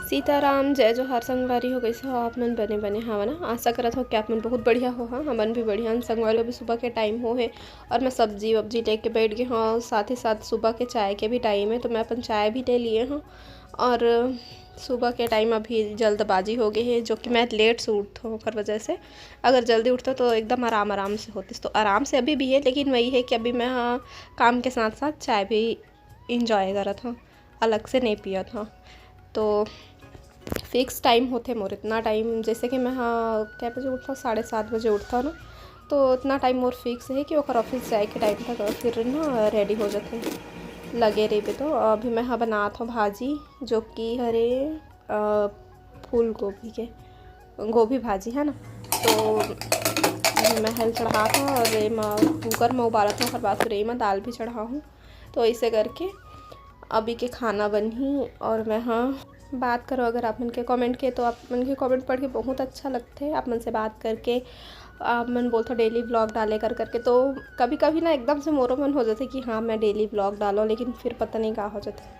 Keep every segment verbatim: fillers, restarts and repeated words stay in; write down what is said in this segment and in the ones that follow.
सीताराम, जय जोहार संगवारी हो, कइसे हो आप मन? बने बने हव ना? आशा करत हो कि आप मन बहुत बढ़िया हो। हाँ, हमन भी बढ़िया हन संगवारी। अभी सुबह के टाइम हो हे और मैं सब्जी वब्जी लेके बैठ गे हूँ। साथ ही साथ सुबह के चाय के भी टाइम है, तो मैं अपन चाय भी ले लिए हूँ। और सुबह के टाइम अभी जल्दबाजी हो गई है, जो कि मैं लेट से उठत हूँ, ओकर वजह से। अगर जल्दी उठता तो एकदम आराम आराम से होतिस। तो आराम से अभी भी है, लेकिन वही है कि अभी मैं, हाँ, काम के साथ साथ चाय भी इंजॉय करत हूँ, अलग से नहीं पियत हूँ। तो फिक्स टाइम होथे मोर इतना टाइम, जैसे कि मैं, हाँ, कै बजे उठता हूँ? साढ़े सात बजे उठता हूँ ना, तो इतना टाइम मोर फिक्स है कि ओकर ऑफिस जाए के टाइम तक फिर ना रेडी हो जाथे, लगे रहिबे। तो अभी मैं, हाँ, बनात हूँ भाजी, जो कि हरे, अ, फूल गोभी के, गोभी भाजी है ना। तो अभी मैं हल चढ़ात हूँ और एमा कुकर में उबालत हूँ, ओकर बाद फिर एमा दाल भी चढ़ाहूँ। तो ऐसे करके अभी के खाना बनही। और मैं, हाँ, बात करो अगर आप मन के कमेंट के, तो आप मन के कमेंट पढ़ के बहुत अच्छा लगथे, आप मन से बात करके। आप मन बोलथो डेली व्लॉग डाले कर करके, तो कभी कभी ना एकदम से मोरो मन हो जाथे कि हाँ, मैं डेली व्लॉग डालो, लेकिन फिर पता नहीं का हो जाथे।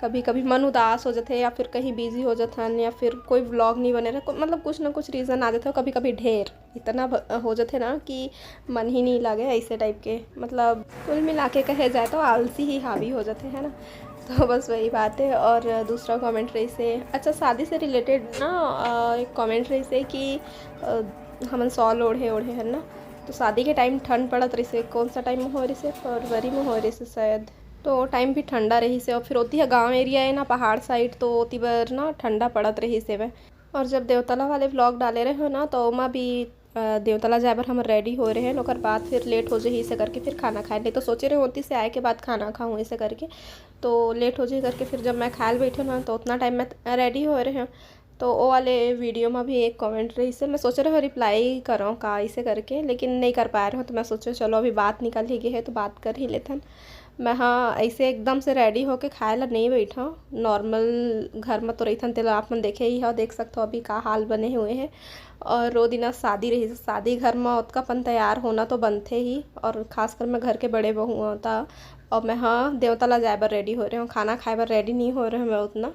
कभी कभी मन उदास हो जाथे या फिर कहीं बिजी हो जाथन या फिर कोई व्लॉग नहीं बने रहे, को-, मतलब कुछ ना कुछ रीज़न आ जाथे। कभी कभी ढेर इतना भ-, हो जाथे ना कि मन ही नहीं लागे, ऐसे टाइप के। मतलब कुल मिला के कहे जाए तो आलसी ही हावी हो जाथे, है ना। तो बस वही बात है। और दूसरा कमेंट रहिसे, अच्छा, शादी से रिलेटेड ना, अ, एक कमेंट रहिसे कि, अ, हमन शॉल ओढ़े ओढ़े हन ना, तो शादी के टाइम ठंड पड़त रहिसे। कौन सा टाइम में हो रहिसे? फरवरी में हो रहिसे शायद। तो टाइम भी ठंडा रहिसे और फिर ओती ह गाँव एरिया है ना, पहाड़ साइड, तो ओती बर ना ठंडा पड़त रहिसे। मैं और जब देवतला वाले व्लॉग डाले रहे हो ना, तो ओमा भी, अ, देवतला जाए बर हम रेडी हो रहे हैं, ओकर बाद फिर लेट हो जाही, इसे करके फिर खाना खाए। नहीं तो सोचे रहे होती से आए के बाद खाना खाऊँ, इसे करके तो लेट हो जाही करके फिर जब मैं खाए ल बैठे ना, तो उतना टाइम मैं रेडी हो रहे हैं। तो वो वाले वीडियो में भी एक कमेंट रहिसे, मैं सोचे रहे रिप्लाई करो का इसे करके, लेकिन नहीं कर पाए रहे, तो मैं सोचे चलो अभी बात निकल ही गई है तो बात कर ही लेथन। मैं, हाँ, ऐसे एकदम से रेडी होके खाए ला नहीं बैठा, नॉर्मल घर में तो रहिथन, तेला आप मन देखे ही हो, देख सकते हो अभी का हाल बने हुए हैं। और वो दिन शादी रहिसे, शादी घर में ओतका पन तैयार होना तो बनथे ही, और खासकर मैं घर के बड़े बहू होता। और मैं, हाँ, देवतला जाए बर रेडी हो रहे हूँ, खाना खाए बर रेडी नहीं हो रहे हूँ मैं उतना।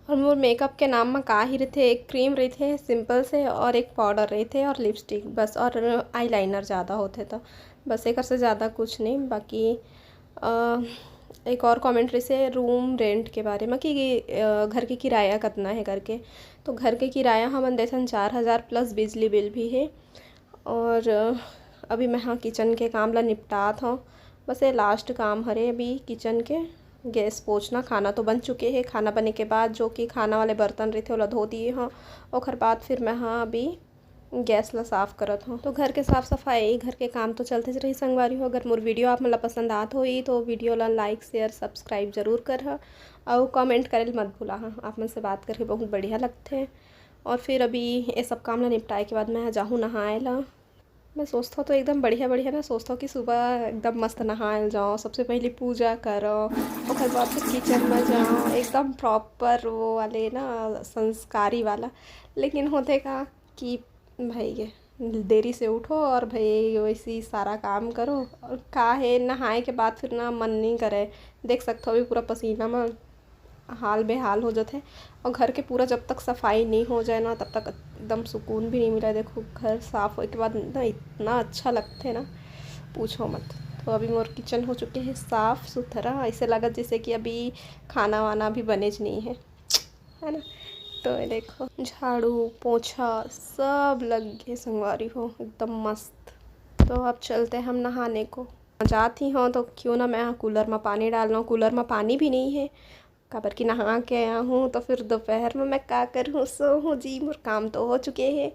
और मोर मेकअप के नाम में का ही रहिथे, एक क्रीम रहिथे सिंपल से और एक पाउडर रहिथे और लिपस्टिक बस, और आईलाइनर ज़्यादा होथे तो बस, एकर से ज़्यादा कुछ नहीं। बाकी, अ, एक और कमेंट रहिसे रूम रेंट के बारे में कि, कि, अ, घर के किराया कितना है करके। तो घर के किराया हमन देथन चार हज़ार प्लस बिजली बिल भी है। और अभी मैं, हाँ, किचन के काम ला निपटात हूँ। बस ये लास्ट काम हरे अभी किचन के, गैस पोछना। खाना तो बन चुके है, खाना बने के बाद जो कि खाना वाले बर्तन रहिथे ओला धो दिए हूँ। ओकर बाद फिर मैं, हाँ, अभी गैस ला साफ करत हूँ। तो घर के साफ सफाई, घर के काम तो चलते रही संगवारी हो। अगर मोर वीडियो आप मन ला पसंद आत होई तो वीडियो ला लाइक, शेयर, सब्सक्राइब जरूर कर हा, और कमेंट करे ल मत भूला हा। आप मन से बात करके बहुत बढ़िया लगथे। और फिर अभी ये सब काम ला निपटाए के बाद मैं जाहूँ नहाए ला। मैं सोचता हूँ तो एकदम बढ़िया बढ़िया ना सोचता हूँ कि सुबह एकदम मस्त नहाए ल जाओ, सबसे पहले पूजा करो, ओकर बाद फिर किचन में जाओ, एकदम प्रॉपर वो वाले ना, संस्कारी वाला। लेकिन होथे का कि भाई के देरी से उठो और भाई वैसे ही सारा काम करो। और का है, नहाए के बाद फिर ना मन नहीं करे, देख सकते हो अभी पूरा पसीना में हाल बेहाल हो जाथे। और घर के पूरा जब तक सफाई नहीं हो जाए ना, तब तक एकदम सुकून भी नहीं मिला। देखो, घर साफ होए के बाद ना इतना अच्छा लगथे ना, पूछो मत। तो अभी मोर किचन हो चुके है साफ सुथरा, ऐसे लगत जैसे कि अभी खाना वाना भी बने च नहीं है, है ना। तो ये देखो, झाड़ू पोछा सब लग गए संगवारी हो, एकदम मस्त। तो अब चलते हम नहाने को। जात ही हो तो क्यों ना मैं कूलर में पानी डाल लूँ। कूलर में पानी भी नहीं है, काबर कि नहा के आया हूँ, तो फिर दोपहर में मैं का करूँ, सोहूँ जी, मोर काम तो हो चुके है।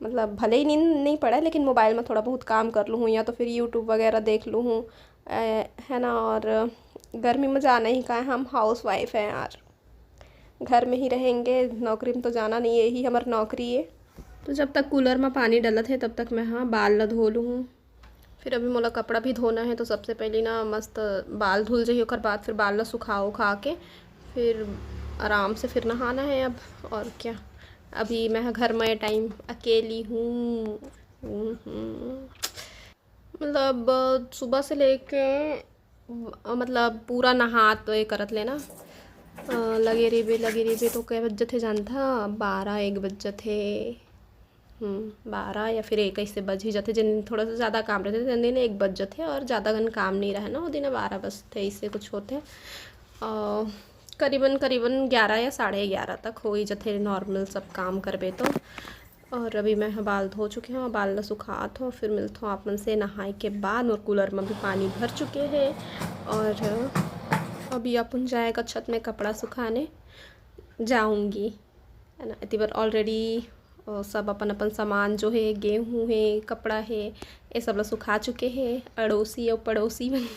मतलब भले ही नींद नहीं पड़ा, लेकिन मोबाइल में थोड़ा बहुत काम कर लूँ या तो फिर यूट्यूब वगैरह देख लूँ, अ, है ना। और गर्मी में जाना ही का है, हम हाउस वाइफ हैं यार, घर में ही रहेंगे, नौकरी में तो जाना नहीं है, यही हमारी नौकरी है। तो जब तक कूलर में पानी डलत है, तब तक मैं, हाँ, बाल ला धो लूँ। फिर अभी मोला कपड़ा भी धोना है, तो सबसे पहले ना मस्त बाल धुल जाही, ओकर बाद फिर बाल ला सुखा उखा के फिर आराम से फिर नहाना है अब। और क्या, अभी मैं घर में टाइम अकेली हूँ। हम्म। मतलब सुबह से लेके, मतलब पूरा नहा तो ये करत लेना, अ, लगे रहिबे, लगे रहिबे तो कै बज जथे जानथा? बारह एक बज जथे। हम्म, बारह या फिर एक ऐसे बज ही जाथे। जिन दिन थोड़ा सा ज़्यादा काम रहथे, तेन दिन एक बज जाथे, और ज़्यादा कन काम नहीं रहे ना, वो दिन बारह बजथे, ऐसे कुछ होथे। अ, करीबन, करीबन ग्यारह या साढ़े ग्यारह तक हो ही जाथे, normal सब काम करबे तो। और अभी मैं ह बाल धो चुके हौं, बाल ला सुखात हौं, फिर मिलत हौं आप मन से नहाए के बाद। मोर cooler में भी पानी भर चुके हे और अभी अपन जाएगा छत में कपड़ा सुखाने जाऊंगी, है ना। एती बर already, अ, सब अपन अपन सामान जो हे, गेहूं हे, कपड़ा हे, ये सब ला सुखा चुके हे, अड़ोसी अउ पड़ोसी मन।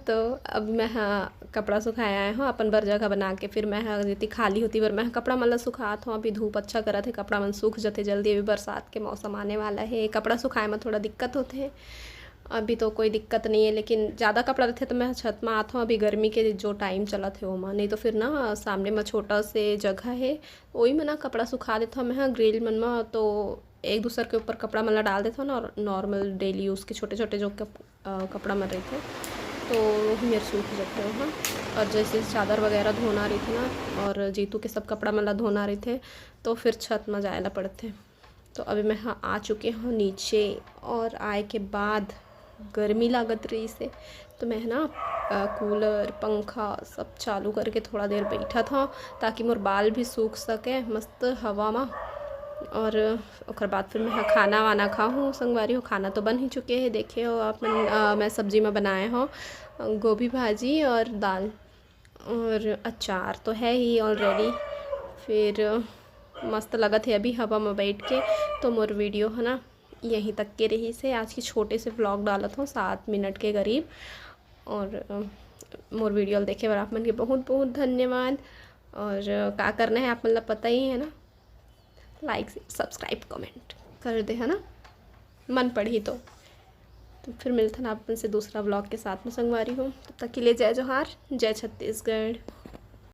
तो अब मैं ह कपड़ा सुखाए आए हौं अपन बर जगह बना के, फिर मैं ह जेती खाली होती बर मैं ह कपड़ा मन ला सुखात हौं। अभी धूप अच्छा करत हे, कपड़ा मन सूख जथे जल्दी। अभी बरसात के मौसम आने वाला हे, कपड़ा सुखाए में थोड़ा दिक्कत होथे। अभी तो कोई दिक्कत नहीं है, लेकिन ज़्यादा कपड़ा रहथे तो मैं छत में आत हौं। अभी गर्मी के जो time चलत हे ओमा, नहीं तो फिर ना सामने में छोटा से जगह हे, ओही में ना कपड़ा सुखा देत हौं मैं ह grill मन में। तो एक दूसर के ऊपर कपड़ा मन ला डाल देत हौं ना, और normal daily use के छोटे छोटे जो कप-, अ, कपड़ा मन रहिथे, तो वही मेर सूख जथे ओहा। और जैसे चादर वगैरह धोना रहिथे ना, और जीतू के सब कपड़ा मन ला धोना रहिथे, तो फिर छत में जाए ला पड़थे। तो अभी मैं ह आ चुके हौं नीचे, और आए के बाद गर्मी लागत रहिस हे, तो मैं ह ना, अ, cooler, पंखा सब चालू करके थोड़ा देर बैठत हौं, ताकि मोर बाल भी सूख सके मस्त हवा में। और ओकर बाद फिर मैं ह खाना वाना खाहूँ संगवारी हो। खाना तो बन ही चुके हे, देखे हो आप मन, अ, मैं सब्जी में बनाए हौं, अ, गोभी भाजी और दाल। और अचार तो है ही already। फिर मस्त लगत हे अभी हवा में बैठ के। तो मोर video ह ना यहीं तक के रहिस हे। आज के छोटे से vlog डालत हौं, सात मिनट के करीब। और, अ, मोर video ल देखे बर आप मन के बहुत बहुत धन्यवाद। और, अ, का करना हे आप मन ला पता ही है ना, like, subscribe, comment कर दे, है ना, मन पड़ही तो। तो फिर मिलथन आप मन से दूसरा vlog के साथ में संगवारी हो। तब तक के लिए जय जोहार, जय छत्तीसगढ़।